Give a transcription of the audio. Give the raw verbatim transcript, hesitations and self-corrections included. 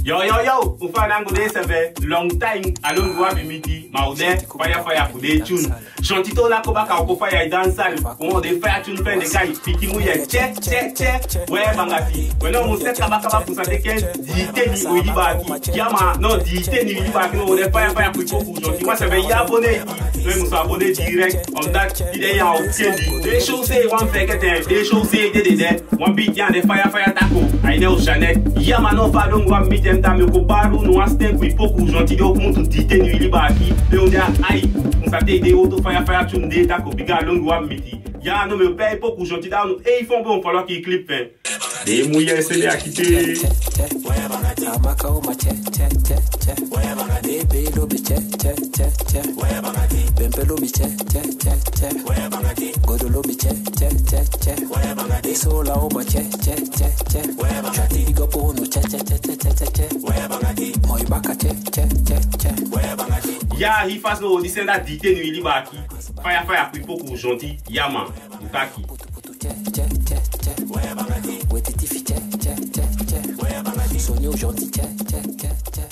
Yo, yo, yo, un fa nangu de seve, long time, a longu wi abi miti, ma u de, fire, fire, ku de tune. Chanti to na ko baka ko fire i dancehall, ko de fire tune fen de kai, piki mu ye, che, che, che, we bangati. We no mu se kaba kaba ku sa de ken, di teni u i baki. Yama, no, di teni u i baki, no, de fire, fire, ku ko ku, chanti wa seve ya abonné, we mu sa abonné direct, omdat i de ya o kendi. De show se wan fekete, de show se de de de. Wan beat ya de fire fire tako. Ai ne o Janet. Ya ma no fa don wan miti en dame ko baru no asten ku i poku chanti do kun tu tite ni libaki. Pe o de ai. Un sa te de oto fire fire tune de tako. Biga don wan miti. Ya no me pe poku chanti da no. Ei fon bon falo ki clip fen. De mu ye se ne akite. Amaka o ma che che che che. Bebe lo bi che che che che. Bempe lo bi che che che che. Godo lo bi che che che che. Eso la o ma che che che che. Chati go po no che che che che che. Moi baka che che che che. Ya hi fas no di senda di tenu ili baki. Fire fire ku poku chanti. Ya ma. Utaki. Wetiti fi che che che che. Sonio chanti che che che che.